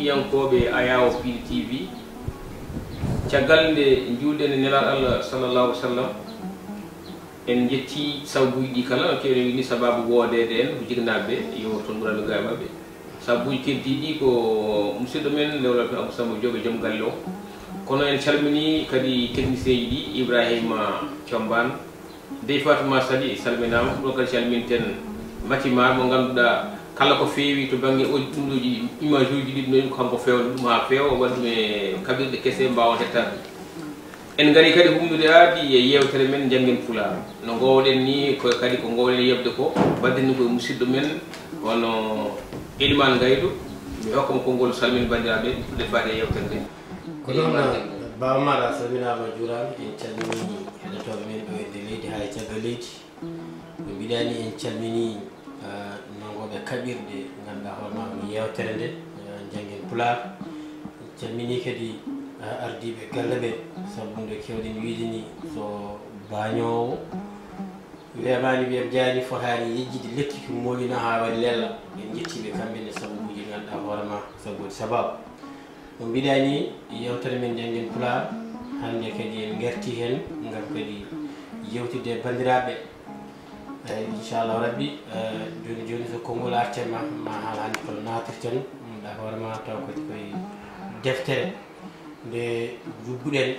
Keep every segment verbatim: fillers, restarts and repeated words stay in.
Yankooɓe Ayaawo Piindi T V, caggal nde njuulɗen e Nelaaɗo Allah sallallahu alaihi wasallam, en njetti sababuuji ɗi kala, no keewɗen wiide sababu woodeede en ko jiknaaɓe ɓe, yo toon ɓuranɓe gaaɓe maɓɓe. Sababuuji keddiiɗi ɗi ko musidɗo men Lewlal Fen Abou Samba Diop e joom galle o. Kono en calminii kadi technicien ji ɗi, Ibrahima Thiombane, Dey Fatuma Sali salminaama, ɗo kadi calminten Mati Maar mo ngannduɗaa kala ko feewi to bannge o ɗumɗooji image uji ɗi ɗum ko kanko fewndo ɗum haa feewa, waɗi ɗum e kaɓirɗe kese mbaawa hettaade. En ngari kadi humnude aadi e yeewtere men Njanngen Pulaar. No ngoowɗen ni ko kadi ko ngoowɗen yeɓde ko, mbaɗden ɗum ko e musidɗo men hono Elimane Ngaydo. Mi hokka mo konngol salmin banndiraaɓe, ɗe faade e yeewtere nde. Ko noon, Elimane Ngaydo. Baaba Mara, a salminaama, a juuraama. En calminii heɗotooɓe men ɗo e nder leydi haa e caggal leydi. Ko mbiɗa ni en calminii, ah, nanngooɓe kaɓirɗe, ngannduɗaa hoore maa ko yeewtere nde, ah, Njanngen Pulaar. En calminii kadi, ah, ardiiɓe galle ɓe, sabu nde keewɗen wiide ni so baañoowo weeɓaani, weeɓjaani, fotaani yejjitde lekki, ko mooyno haa waɗi lella. En njettii ɓe kamɓe ne sababuuji ɗi ngannduɗaa hoore maa, sababuuji sababu. No mbiɗa ni, yeewtere men Njanngen Pulaar, hannde kadi en ngartii heen ngam kadi yeewtidde e banndiraaɓe. Eey, inchallahu rabbi, eh, jooni jooni so konngol artii ma, ma haal hannde kono naatirten, mm, ɗa hoore ma taw kadi koye deftere nde njugguɗen,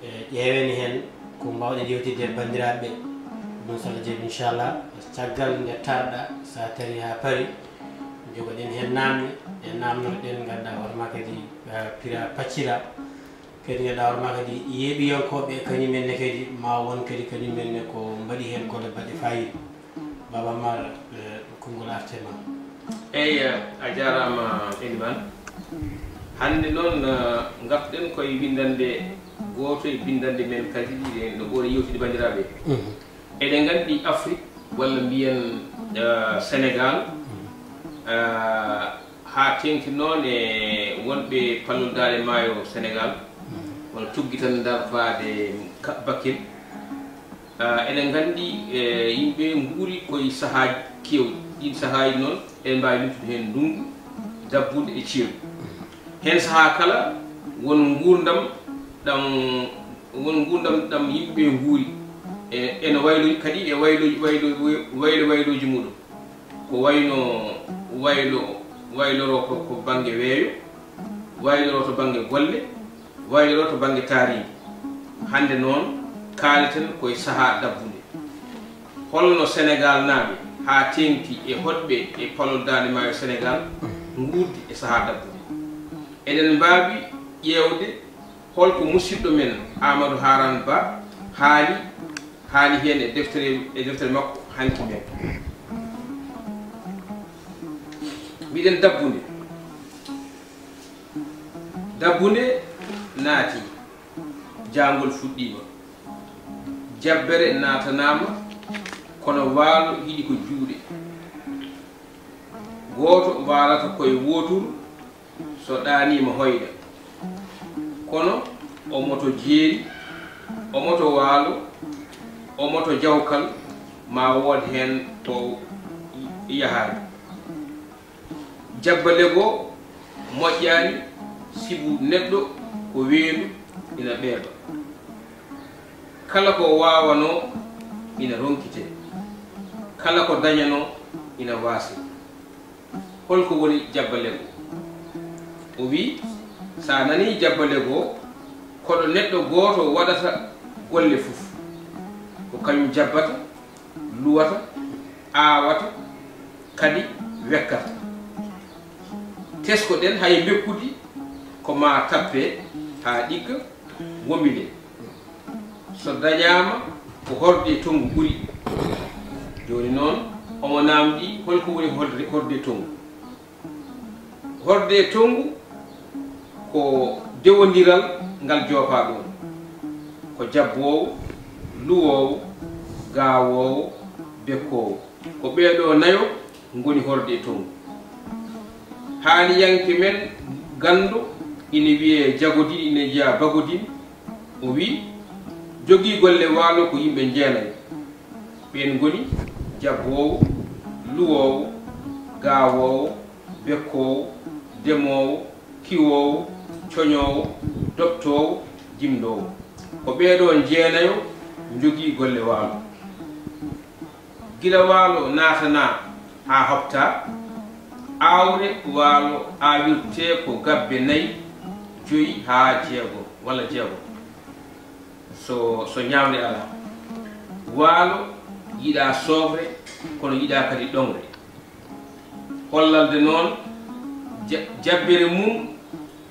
eh, ƴeewen heen ko mbaawɗen yeewtidde e banndiraaɓe ɓe. Ɗum so Allah jaɓi, inchallah, caggal nde tarɗa, so a tarii haa pari, njogoɗen heen naamne, ɗe naamnotoɗen, ngannduɗaa hoore ma kadi, eh, pira paccira. Kadi ngannduɗaa hoore ma kadi yeeɓiyankooɓe kañum en ne kadi ma won kadi kañum en ne ko mbaɗi heen golle baɗɗe faayiida. Baaba Amar, eh, konngol artii ma. Eey, a jaaraama, Elimane. Hannde noon, eh, ngartuɗen koye winndannde gooto e binndanɗe men kadi ɗe no ɓuri yewtude banndiraaɓe. Mhm. Eɗen nganndi Afrik, walla mbiyen, eh, Senegaal, eh, haa teeŋti noon e wonɓe palol Daande Maayo Senegaal, wano Tuggi tan Ndar faade Ka-, Bakkel. Eh, eɗen nganndi, eh, yimɓe nguuri koye sahaaji keewɗi. Ɗiin sahaaji noon, eɗen mbaawi limtude heen ndunngu, dabbunde e ceeɗu. Heen sahaa kala, won nguurndam ɗam, won nguurndam ɗam yimɓe ɓe nguuri. E, ene waylo kadi e waylo, waylo, waylo, waylooji muɗum. Ko wayno waylo, wayloroo ko, ko bannge weeyo, wayloroo to bannge golle, wayloroo to bannge taariindi. Hannde noon, kaaleten koye sahaa dabbunde. Holno Senegaalnaaɓe, haa teeŋti e hoɗɓe e palol Daande Maayo Senegaal, nguurdi e sahaa dabbunde? Eɗen mbaawi ƴeewde hol ko musidɗo men Amadou Haaraan Ba haali, haali heen e deftere, e deftere makko hanki men. Mbiɗen dabbunde. Dabbunde naati. Jaangol fuɗɗiima. Jabbere naatanaama, kono waalo yiɗi ko juuɗe. Gooto waalata koye wooturu, so ɗaaniima hoyɗa. Kono omo to jeeri, omo to waalo, omo to jawkal, ma wood heen ko yahaani. Jabbale goo moƴƴaani, sibu neɗɗo ko weendu ina ɓeeɓa. Kala ko waawanoo ina ronkitee, kala ko dañanoo ina waasee. Hol ko woni jabbale goo? O wiyi, so a nanii jabbale goo, ko ɗo neɗɗo gooto waɗata golle fof. Ko kañum jabbata, luwata, aawata, kadi wekkata. Tesko-ɗen hay mbekkudi ko maa tappee haa ɗigga, wombilee. So dañaama ko horde e tonngu ɓuri. Jooni noon, omo naamndii hol ko woni horde, horde e tonngu. Horde e tonngu ko dewondiral ngal joopaa ɗoon. Ko jabboowo, luwoowo, gaawoowo, bekkoowo. Ko ɓee ɗoo nayo ngoni horde e tonngu. Haaliyanke men ganndo ina wiyee Jagodin, ina jeyaa Bagodin, o wiyi, jogii golle waalo ko yimɓe jeenayo. Ɓeen ngoni jabboowo, luwoowo, gaawoowo, bekkoowo, demoowo, Kiwoowo, coñoowo, doɓtoowo, jimɗoowo. Ko ɓee ɗoo jeenayo njogii golle waalo. Gila waalo naatanaa haa hoɓta, aawre waalo aawirtee ko gabbe nayi, joyi haa jeego walla jeego. So, so ñaamre alaa. Waalo yiɗaa soofre, kono yiɗaa kadi ɗoŋre. Hollalde noon ja-, jabbere mum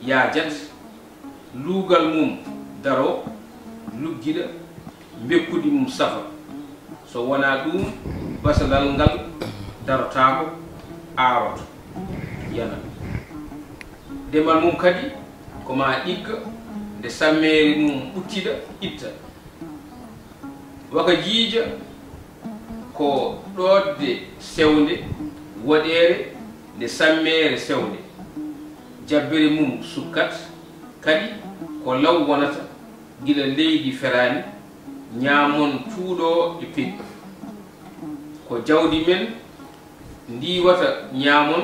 yaajat, luugal mum daroo, luggiɗa, mbekkudi mum safa. So wonaa ɗuum, basalal ngal darotaako, aaroto, yana. Demal mum kadi ko maa ɗigga, nde sammeeri mum ɓuttiɗa, itta. Waka jiija ko ɗoodde sewnde, woɗeere, nde sammeere sewnde. Jabbere mum sukkat, kadi ko law wonata, gila leydi feraani, ñaamon tuuɗoo e peƴƴi. Ko jawdi men ndiiwata, ñaamon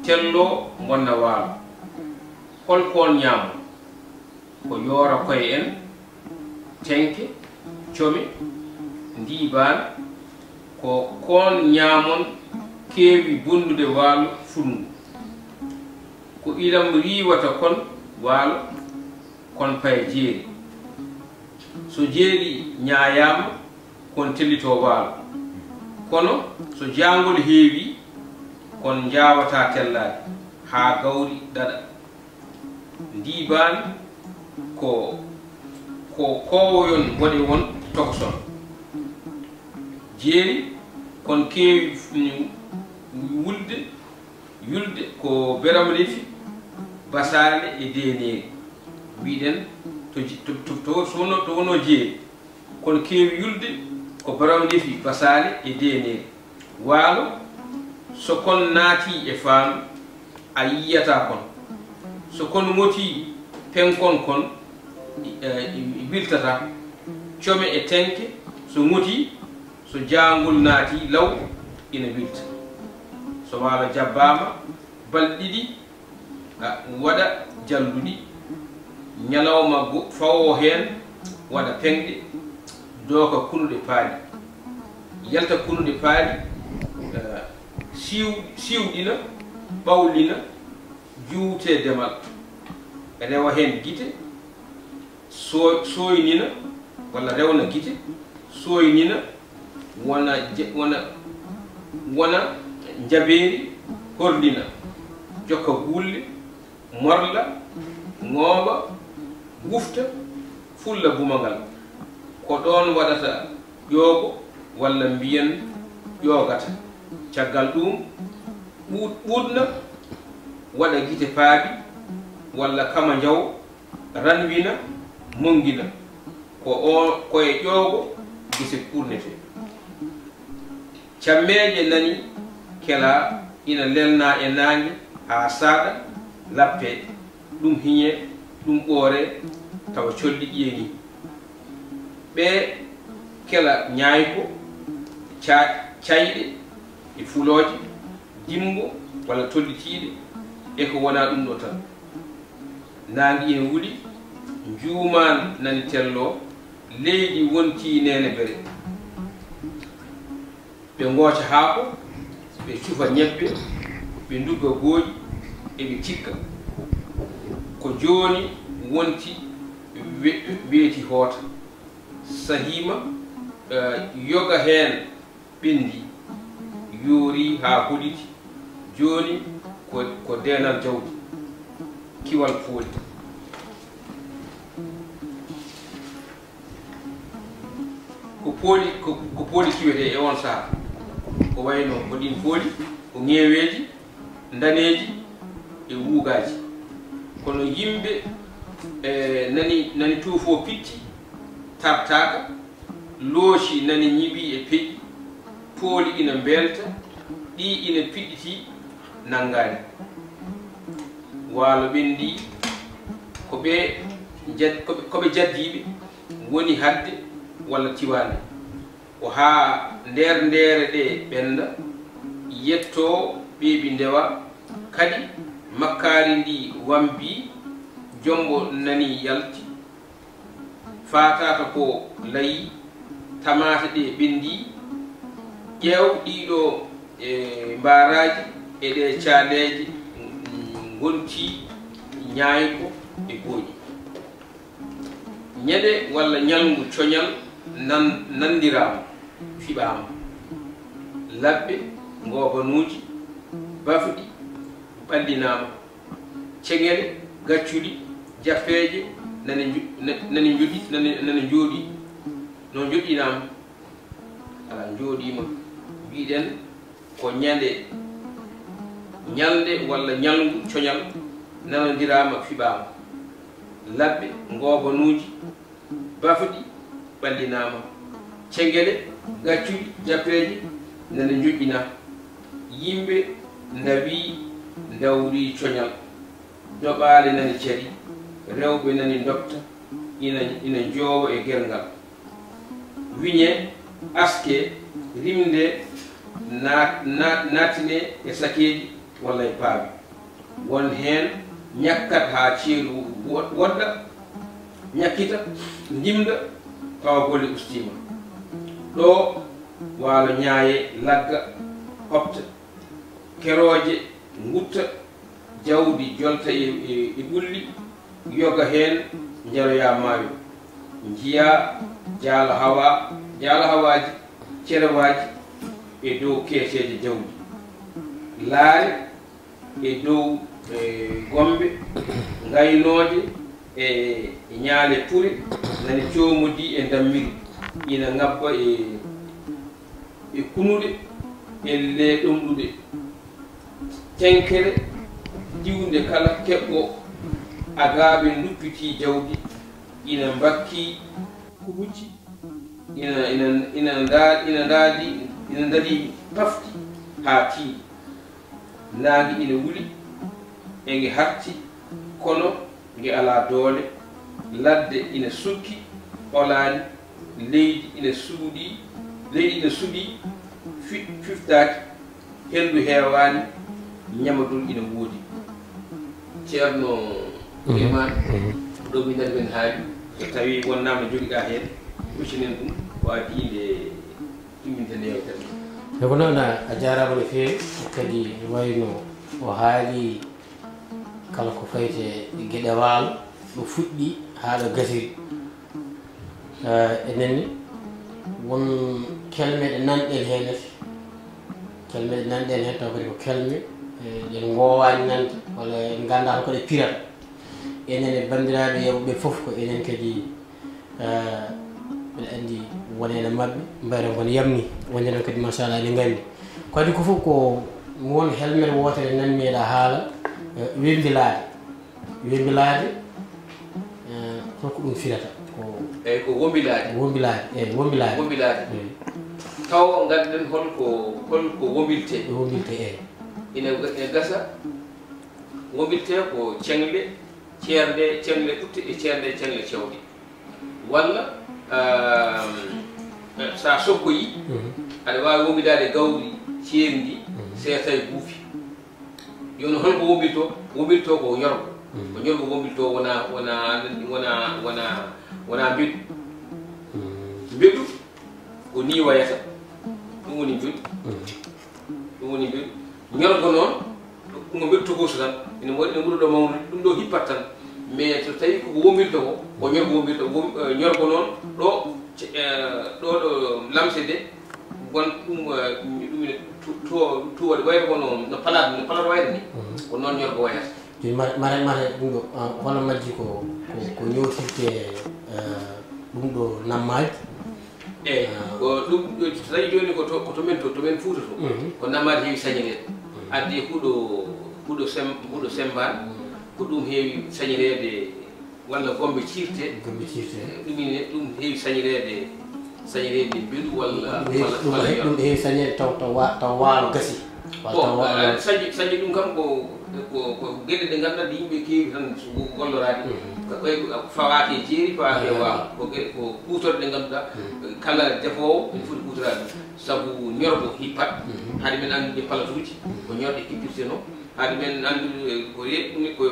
telloo, mbonna waalo. Hol koon ñaamon? Ko yoora koye en, tenke, come, ndiibaan, ko koon ñaamon keewi bonndude waalo fuɗngu. Ko ilam riiwata kon waalo, kon paya jeeri. So jeeri ñaayaama, kon tellitoo waalo. Kono so jaangol heewii, kon njaawataa tellaade haa gawri daɗa. Ndiibaan ko, ko koowoyon mboɗe won tokoson. Jeeri kon keewi, mm, wulde, yulde ko berama lefi, basaale e deeneeri. Mbiɗen to ji-, to, to, to, so wonno, to wonno jeeri. Kono keewi yulde ko baraw ndefi, basaale e deeneeri. Waalo, so kon naatii e faandu, a yiyataa kon. So kon ŋotii peŋ kon kon, i-, eh, i-, i wiltataa. Come e tenke, so ŋotii, so jaangol naatii law, ina wilta. So waalo jabbaama, balɗe ɗiɗi, a, waɗa jalluɗi, ñalawma go-, fawoo heen, waɗa peŋɗe, dooka kunuɗe paali, yalta kunuɗe paali, eh, siiw-, siiwɗina, ɓawlina, juutee demal, rewa heen gite, soo-, sooynina walla rewna gite, sooynina, wona je-, wona, wona njabeeri, horlina, jokka guulle, morla, ŋooɓa, wufta, fulla buma ngal. Ko ɗoon waɗata ƴoogo walla mbiyen ƴoogata. Caggal ɗuum, ɓuuɗ-, ɓuuɗna, waɗa gite paabi walla kama njaw, ranwina, monngina, ko o, ko e ƴoogo gese kuurnetee. Cammeeje nani kelaa ina lelnaa e naange haa saaɗa, lappee, ɗum hiñee, ɗum ɓooree, tawa colli ƴeeŋii. Ɓe kela ñaayko, ca-, cayɗe e fulooje, dimmbo walla tollitiiɗe e ko wonaa ɗum ɗoo tan. Naange ina wuli, njuumaan nani telloo, leydi wontii neenebere. Ɓe ngooca haako, ɓe cufa ñebbe, ɓe ndugga gooƴi, eɓe cikka. Ko jooni wonti we-, weeti hoota. Sahiima, eh, yoga heen ɓenndi, yoori haa holiti. Jooni ko, ko deenal jawdi, kiwal pooli. Ko pooli, ko, ko pooli kiwetee e oon sahaa. Ko wayno ko ɗiin pooli, ko ŋeweeji, ndaneeji e wuugaaji. Kono yimɓe, eh, nani, nani tuufoo pitti, tartaaka, looci nani ñiɓi e peƴƴi, pooli ina mbelta, ɗi ina piɗɗitii, nanngaani. Waalo ɓenndii, ko ɓe jad-, ko ɓe, ko ɓe jaddiiɓe woni haɗde walla tiwaande. Ko haa ndeerndeere ɗe ɓennda, yettoo ɓeeɓi ndewa, kadi Makkaari ndii wambii, jombo nanii yalti, faataata ko layii, tamaate ɗee ɓenndii, ƴeew ɗiiɗoo e mbaaraaji e ɗee caaleeje ngontii ñaayko e gooƴi. Ñande walla ñalngu coñal nan-, nanndiraama, fiɓaama. Labbe, ngoobanuuji, bafɗi, ɓallinaama. Ceŋele, gaccuɗi, jappeeje, nani nju-, na-, nani njoɗi-, nani, nani njooɗi, no njoɗɗinaama. Alaa, njooɗiima. Mbiɗen ko ñande, ñalnde walla ñalngu coñal nanondiraama, fiɓaama. Labbe, ngoobanuuji, bafɗi, ɓallinaama. Ceŋele, gaccuɗi, jappeeje, nani njoƴƴinaa. Yimɓe ndawii, ndawrii coñal. Doɓaale nani carii, rewɓe nani ndopta, ina, ina njoowa e gergal. Wiñe, aske, rimde, na-, na-, naatine e sakeeji walla e paabi. Won heen ñakkat haa ceeɗu wo-, woɗɗa, ñakkita, ndimda, tawa golle ustiima. Ɗo waalo ñaaye lagga, hoɓta, kerooje ngutta, jawdi jolta e, e, e ɓulli, yoga heen njaroya maayo. Njiyaa jaala hawa, jaala hawaaji, cerewaaji e dow keeseeje jawdi. Laare e dow, e, gombe, ngaynooje e ñaale pure, nani coomodii e ndammiri, ina ngabba e, e kunuɗe, ellee ɗomɗuɗe. Teŋkere diwnde kala keɓɓo, agaaɓe nduppitii jawdi, ina mbakkii kurucci, ina, ina, ina nda-, ina ndaadi, ina ndaadi pafti haa tiiɗi. Naange ina wuli, e nge harti, kono nge alaa doole. Ladde ina sukki, olaani. Leydi ina suuɗii, leydi ina suuɗii, fi-, fiftaaki. Henndu heewaani, ñamoduru ina woodi. Ceerno Ilimaan, ɗo min nani men haali, so tawii won naamne jogiɗaa heen, huccinen ɗum, ko adii nde timminten yeewtere nde. Nde ko noon, a jaaraama no feewi, kadi wayno o haali kala ko fayti e geɗe waalo, ɗo fuɗɗi haa ɗo gasiri. Eh, enen ne, won kelme ɗe nanɗen heen, ete. Kelme ɗe nanɗen heen, taw kadi ko kelme, eh, ɗen ngoowaani nande, walla en nganndaa ko ɗe pirata. Enen e banndiraaɓe yeewɓe ɓe fof, ko enen kadi, eh, mbeɗa anndi won heen e maɓɓe, mbayron kono yamni, wonde noon kadi, machallah, ene nganndi. Ko adii ko fof ko won helmere wootere nan meeɗa haala, eh, wembilaade. Wembilaade, eh, holko ɗum firata? Ko Eyi, ko wombilaade. Wombilaade, eyi, wombilaade. Wombilaade. Eyi. Taw ngannden holko, holko wombiltee? Ɗo wombiltee, eyi. Ina, ina gasa wombiltee ko ceŋle, ceernde, ceŋle ɓutte e ceernde, ceŋle cewɗe. Walla, ehm, so a sokkoyii, mhm, aɗa waawi wombilaade gawri ceerndi, mhm, seeɗa tawi guufi. Jooni, holko wombiltoo? Wombiltoo ko ñorgo. Mm. Ko ñorgo wombiltoo, wona, wona, wona, wona, wona mbeɗu. Mm. Mbeɗu ko nii wayata. Ɗum woni mbeɗu. Mm. Ɗum woni mbeɗu. Ñorgo noon, ko ngo mbeɗu tokooso tan. Ene waɗi, ene ɓuri ɗo mawnude. Ɗum ɗo hippat tan. Mais so tawii ko ko wombiltoo ko, ko ñorgo wombiltoo. Wom-, eh, ñorgo noon, ɗo, ce-, eh, ɗo, ɗo lamse de, won ɗum, eh, ɗum ene tu-, tu-, tuwade wayata kono no palaat, no palaat wayata ni. Mhm. Ko noon ñorgo wayata. Jooni mare, mare, mare ɗum ɗo, ah, hono majji ko, ko, ko ñootirte, eh, ɗum ɗo nammaaji? Eyi, ah, ko ɗum ɗo, so tawi jooni ko to, ko to men to, to men Fuuta to, mhm, ko nammaaji heewi sañireede. Mhm. Addi huɗo, huɗo sem-, huɗo semmbaan, mhm, ko ɗum heewi sañireede. Walla gombe ciirte. Gombe ciirte. Ɗum ine, ɗum heewi sañireede, sañireede mbeɗu walla, ɗum heewi, walla, ɗum walla heewi, ñorgo. Ɗum heewi sañireede taw, taw wa-, taw waalo gasi. Walla taw waalo. Bon, a, sañi, sañi ɗum kam ko, ko, ko geɗe ɗe ngannduɗaa ɗe yimɓe keewi tan so go-, golloraade. Mhm. Ko, ko, ko fawaaki e jeeri, fawaaki e, ah, waalo. Ko geɗe, ko kuutorɗe ɗe ngannduɗaa, mhm, kala defoowo ene foti huutoraade. Sabu ñorgo hippat, mhm, hari men anndi palatuuji, mhm, ko ñorɗe kippirtenoo. Haade men anndude ko ye-, ko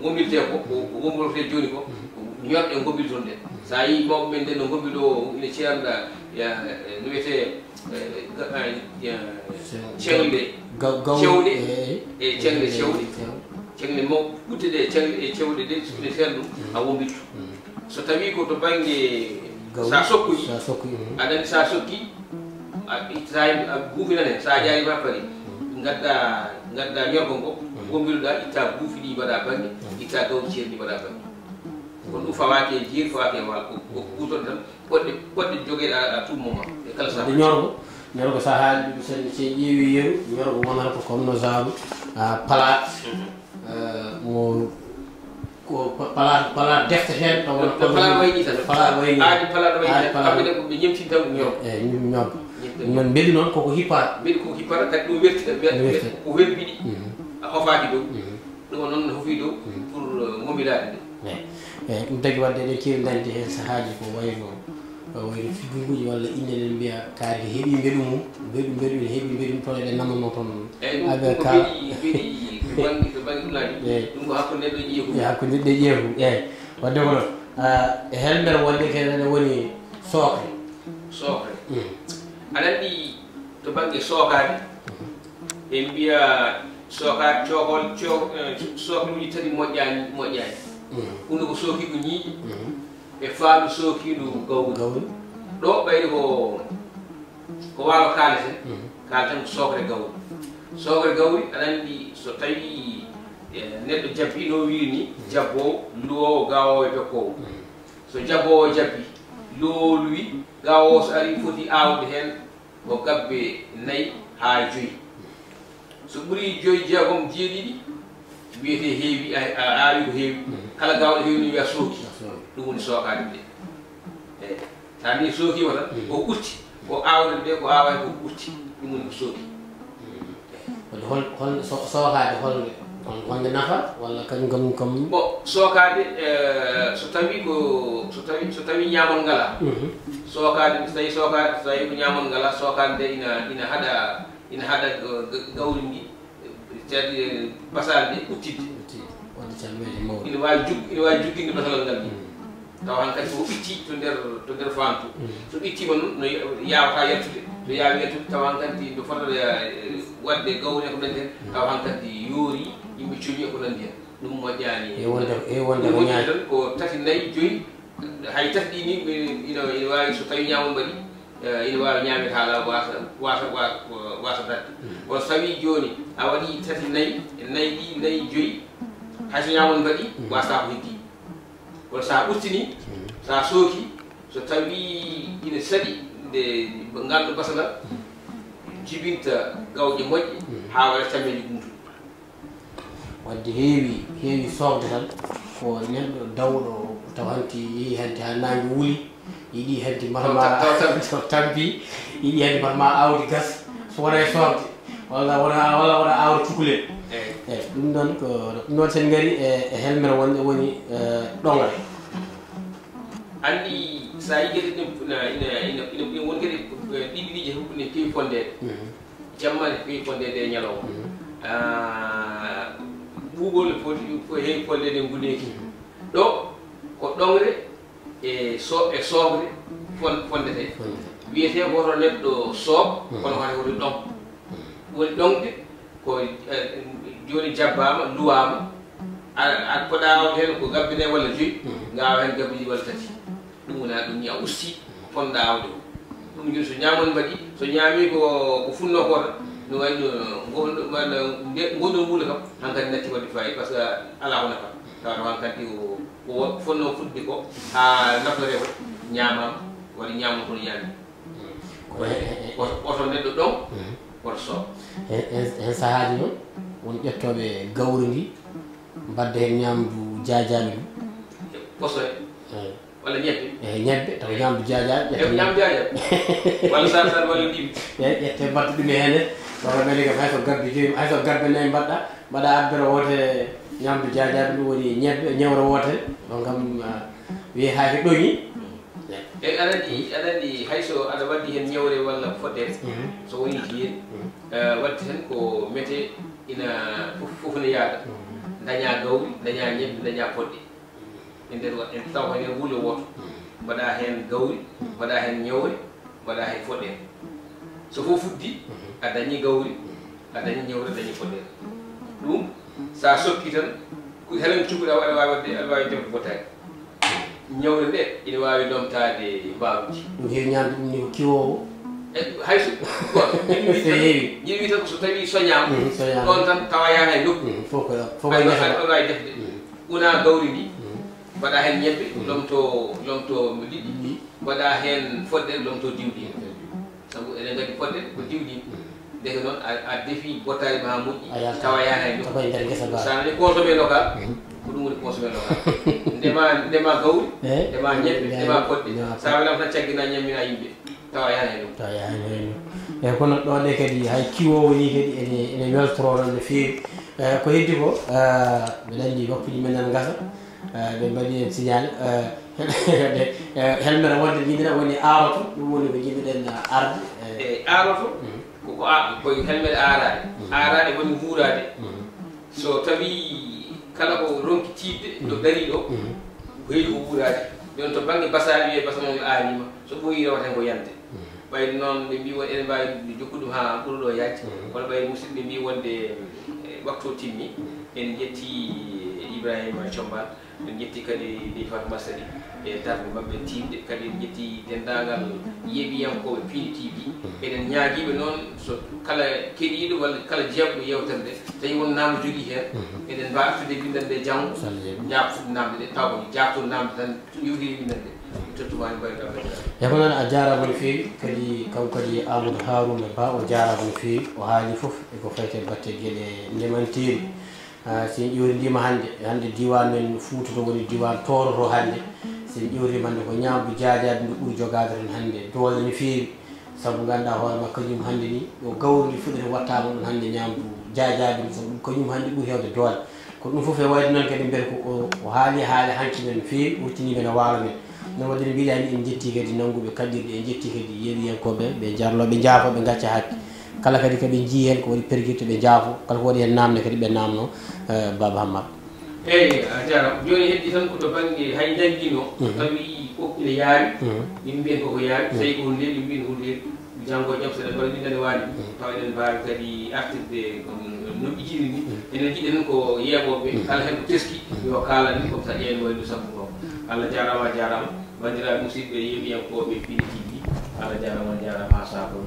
gombirtee ko, ko, ko gombirtee jooni ko, ko ñorɗe gombirton ɗe. So a yii mawɓe men nden no gombiri ɗo, ina ceerna, ya, no wiyetee, eh, ga-, eh, ya, Sew-, ceŋle gaw-, gaw-, cewɗe, eh, eh, e ceŋle eh, cewɗe. Cew-, ceŋle maw-, ɓutte ɗe, ceŋle e cewɗe ɗe, so ɓe seer ɗum, a wombittu. Mm. So tawii ko to bannge, Gaw-, sa sokkoyi, sa sokkoyi, mm. Aɗa anndi sa sokki, a itta, a guufinane, sa jaari ma pari, ngadda, ngadda ñorgo ngo, gombiruɗa, itta guufi ɗi mbaɗa bannge, itta gawri ceeri ɗi mbaɗa bannge. Ko ɗum fawaaki e jeeri, fawaaki e waalo, ko, ko kuutorɗe tan, poɗɗe, poɗɗe jogeɗa à tout moment, e kala sahaa. Wadde ñorgo, ñorgo sa haali ɗum sen, sen ƴeewi yeru, ñorgo wonata ko comme no genre, ah, palaat, eh, mo, ko pa-, palaat, palaat defte heen, ɗo wona palaat wayni tan. Palaat wayni. Aadi palaat wayni tan. Aadi palaat. Kamɓe ne ko ɓe ñemtinta ɗum ñorgo. Eh, ñorgo. Ñemtinta. Min mbeɗu noon koko hippata. Mbeɗu koko hippata, kadi ɗum werti, werti. Werti. Ko werbini. Mhm. A hofaaki dow. Mhm. Ɗum o noon no hofi dow, mhm, pour, eh, gombiraade nde. Eey. Eey, ɗum tagi wadde eɗen keewi dañde heen sahaaji ko wayno, ko wayno figguuji walla inne, eɗen mbiya kaari ko heɓii mbeɗu mum, mbeɗu, mbeɗu ene heɓii mbeɗu mum, toon eɗen namanno toon. Eey, ɗum, affaire ɗum ko ka-, mbeɗi, mbeɗi ko bannge, ko bannge ɗumnaaji. Eey. Ɗum ko hakkunde neɗɗo e jeefu. Eey, hakkunde neɗɗo e jeefu, eey. Wadde ko noon, ah, e helmere wonde kene ene woni sookre. Sookre. Mm. Aɗa anndi to bannge sookaade, en mbiya sooka-, cookol-, coo-, eh, sookluuji tati moƴƴaani, moƴƴaani. Mhm. Huunde ko sookiigu ñiiƴe, mhm, e faandu sookiindu gawri. Gawri. Ɗo ɓayri ko, ko waalo kaaleten, mhm, kaaleten ko sookre gawri. Sookre gawri, aɗa anndi so tawii, eh, neɗɗo jabbii no wiiri ni, mhm, jabboowo, luwoowo, gaawoowo e jokkoowo. Mhm. So jabboowo jabbii, luwoowo luwi, gaawoowo so arii foti aawde heen ko gabbe nayi haa joyi. So ɓurii joyi, jeegom, jeeɗiɗi, wiyetee heewi, a, a aawi ko heewi. Mhm. Kala gaawɗo heewi no wiya sooki. A sooki. Ɗum woni sookaade nde. Eey. So a nii sookiima tan, mhm, ko ɓurti, ko aawɗen nde, ko aawaani ko ɓurti. Ɗum woni ko sooki. Mhm. Wadde hol, hol so-, sookaade holnde? Hol, holnde nafa walla kañum kam, kam? Bon, sookaade, eh, so tawii ko, so tawii, so tawii ñaamon ngalaa. Mhm. Sookaade, so tawii sookaade, so tawii ko ñaamon ngalaa, sookaade nde ina, ina haɗa, ina haɗa, eh, ga-, gawri ndi, c'est-à-dire, basaale ɗe ɓuttidde. Ɓuttidde, waɗde calmeeje mawɗe. Ina waawi jug-, ina waawi jugginde basalal ngal ni. Mm. Tawa hankadi ko ɓitti to nder, to nder faandu. Mm. So ɓittiima noon, no ya-, yaawataa yaltude. So yaawi yaltude, tawa hankadi no fota, eh, waɗde gawri e ko nanndi heen, tawa hankadi yoori, yimɓe coñi e ko nanndi heen. Ɗum moƴƴaani. E wonde, e wonde ɗum ko moƴƴi ñaar- tan ko tati, nayi, joyi, hay tati ɗi ni, mi-, ina, ina waawi, so tawii ñaamon mbaɗi, eh, ina waawi ñaameede haa laaɓa, waasa, waasa, wa-, waasa daɗde. Mm. Kono so tawii jooni a waɗii tati, nayi, nayi ɗi, nayi, joyi, hay so ñaamon mbaɗi, mm, waasata ko heddii. Kono so a ɓurtinii, mhm, so a sooki, so tawii ina saɗi nde ngal ɗo basalal, mhm, jibinta gawƴe moƴƴe, mhm, haa waɗa cammeeje gumtuɗe. Wadde heewi, heewi sookde tan ko neɗɗo dawɗo tawa hanti yehi hanti haa naange wuli, yiɗi hanti mbarma taw, taw, taw, taw. Tampi, yiɗi hanti mbarma aawdi gas, so wona e sookde. Walla wona, walla wona aawre cukalel. Eey. Eey, ɗum ɗoon ko, ɗum ɗoon sen ngari e, e helmere wonde woni, eh, ɗoŋre. Anndi so a yii kadi ɗum ina, ina, ina, ina, ina woni kadi, eh, ɗiɗi ɗiɗi fof ne keewi fonndeede. Mhm. Jamma ne keewi fonndeede e ñalawma. Mhm. Ah, ɓuuɓol ne foti, foti heewi fonndeede e nguneeki. Mhm. Ɗo ko ɗoŋre e so-, e sookde fon-, fonndetee. Fonndetee. Wiyetee ko woto neɗɗo sook, hmm, kono kadi woto ɗoŋ. Hmm. Woni ɗoŋde ko, eh, jooni jabbaama, luwaama, a, a, ko ɗaawde heen ko gabbe nayi walla joyi, hmm, ngaawa heen gabbe ɗiɗi walla tati. Ɗum woni ɗum ni a usti, hmm, fonndaa aawde ko. Ɗum jooni so ñaamon mbaɗi, so ñaami ko, ko funnoo ko tan, no wayi no ngonɗo, walla nde, ngonɗo muula kam, hankadi natti waɗde faayi, par ce que alaa ko nafa. Tawa hankadi o Ko wo-, fotnoo fuɗde ko haa naftoree ko, ñaamaama, waɗi ñaamo kono ñaami. Ko he-, he-, he-, oto, oto neɗɗo ɗoŋ, mhm, oto soow. He-, he-, heen sahaaji noon, won ƴettooɓe gawri ndi, mbadda heen ñaamdu jaajaaɓe ndu. Posoye. Eey. Walla ñebbe. Eey, ñebbe, tawa ñaamdu jaajaaɓe, ƴetta ñaamdu jaajaaɓe. Walla sar sar walla ɗiɗi. Eey, ƴette mbaɗta ɗum e heen. Walla mbeɗa kam hay so gabbe joyi, hay so gabbe nayi mbaɗɗa, mbaɗa abbere woote ñaamdu jaajaaɓe, ɗum woni ñebbe, ñewre woote. Ɗum kam, ah, wiyee haa ko ɗoŋi. E aɗa anndi, aɗa anndi hay so aɗa waɗdi heen ñewre walla foɗɗere, so wonii jiyeede, eh, waɗdi tan ko mete ina fof, fof ne yaada. Dañaa gawri, dañaa ñebbe, dañaa poɗɗe. E nder wa-, en tawa heen wulo wooto. Mbaɗaa heen gawri, mbaɗaa heen ñewre, mbaɗaa heen foɗɗere. So fof fuɗɗii, a dañii gawri, a dañii ñewre, a dañii foɗɗere. Ɗum, so a sokkii tan, ko helen cuɓuɗa, aɗa waawi waɗde, aɗa waawi defde bottaari. Ñewre nde ina waawi lomtaade mbaawdi. Ɗum heewi ñaamde ɗum ni ko kiwoowo. E, hay so, bon, yimɓe So heewi. Yimɓe tan ko so tawii soñaama, Mhm, soñaama. Ɗoon tan tawa yaha e nokku. Mhm, fof ko, fof ko Hay ngesa ɗo, ba. Hay ɗo waawi defde. Mhm. Una gawri ndi, Mhm. mbaɗa heen ñebbe, Mhm. lomto, lomto liɗɗi, Liɗɗi. Mbaɗa heen foɗɗere, lomto diwdi. Mhm. Sabu eɗen nganndi foɗɗere ko diwdi. Mhm. Ndeke noon a, a defi bottaari ma moƴƴi, A yalta. Tawa yaha e nokku. Tawa e nder ngesa ba. So a nani consommé local, Mhm. ko ɗum woni consommé local. Ndema, ndema gawri, Eh? ndema ñebbe, Ndema ndema poɗɗe. Ndema Sa welama tan caggina ñammina yimɓe. Tawa yaha e nokku. Tawa yaha e nokku. Eeyi, kono ɗo ɗe kadi hay kiwoowo ni kadi ene, ene weltoro noon no feewi. Eh, ko heddi ko, eh, mbeɗa anndi waktuuji men nana ngasa. Eh, ɓe mbaɗi en signal. Eh, eh, helmere wonde jiɗɗen woni aaroto, ɗum woni ko jiɗɗen arde. Eh. Eeyi, aaroto, Mhm. ko, ko a-, ko helmere aaraade. Mhm. Aaraade woni wuuraade. Mhm. So tawii kala ko ronki tiiɗde, ɗo Mhm. darii ɗo, Mhm. ko heewi ko wuuraade. Ɗon to bannge basaali, wiyee basa mum aariima, so ɓooyii rewata heen ko yande. Mhm. Ɓay noon ɓe mbii won eɗen mbaawi jokkude ɗum haa ɓura ɗo yaajde. Mhm. Kono ɓay musidɓe mbii wonde, eh, waktu o timmi. Mhm. En njetti Ibrahima Combal, en njetti kadi Ndeye Fatou Massari e darnde maɓɓe tiiɗnde. Kadi en njetti denndaangal yeeɓiyankooɓe Piindi T V. Mhm. Eɗen ñaagiiɓe noon so kala keɗiiɗo walla kala jeeɓɗo yeewtere nde, tawi won naamnde jogii heen, Mhm. eɗen mbaawi artude e binndannde nde janngo, So Allah jaɓii. Njaaftude naamnde ɗe, taw ko jaaftude naamnde tan. Iwdi yimɓe nande. Tottu ma en mbayro ɗam. E ko noon, a jaaraama no feewi, kadi kanko kadi Amadou Harouna Ba, o jaaraama no feewi, o haali fof e ko fayti e batte geɗe ndemanteeri. Ah, so en ƴeewtiima hannde, hannde diiwaan men Fuuta to woni diiwaan Tooro to hannde, so en ƴeewtiima hannde ko ñaamdu jaajaaɓe ndu ɓuri jogaade toon hannde doole no feewi. Sabu ngannduɗaa hoore maa, kañum hannde ni, ɗo gawri ndi fuɗɗata wattaama ɗum hannde ñaamdu jaajaaɓe ndi, sabu ɗum kañum hannde ɓuri heewde doole. Ko ɗum fof e wayde noon kadi mbiyata ko o, o haali haala hanki men no feewi, wurtiniiɓe no waalo men. No waɗde no mbiɗaa ni, en njettii kadi nannguɓe kaɓirɗe, en njettii kadi yeeɓiyankooɓe, ɓe njarloo, ɓe njaafoo, ɓe ngacca hakke. Kala kadi ko ɓe njii heen ko waɗi pergirde, ɓe njaafoo. Kala ko waɗi heen naamne kadi, ɓe naamnoo, eh, Baaba Hammar. Eeyi, a jaaraama. Jooni heddi tan ko to bannge hay njannginoo, Mhm. tawi ko ina yaawi, Mhm. min mbiyen koko yaawi, Mhm. tawi ko hunde, min mbiyen hunde. Janngo e jam, so eɗen mbaɗa winndande waali, Mhm. tawa eɗen mbaawi kadi artirde, um, no ɓe jiɗiri ni. Mhm. Enen njiɗen ko yeeɓooɓe, Mhm. kala heen ko teski, Mhm. yo kaalan ni, comme ça ƴeewen waylu sabbu ngoo. Allah jaaraama, a jaaraama. Banndiraaɓe musidɓe yeeɓiyankooɓe Piindi T V, Allah jaaraama, a jaaraama haa saakoo.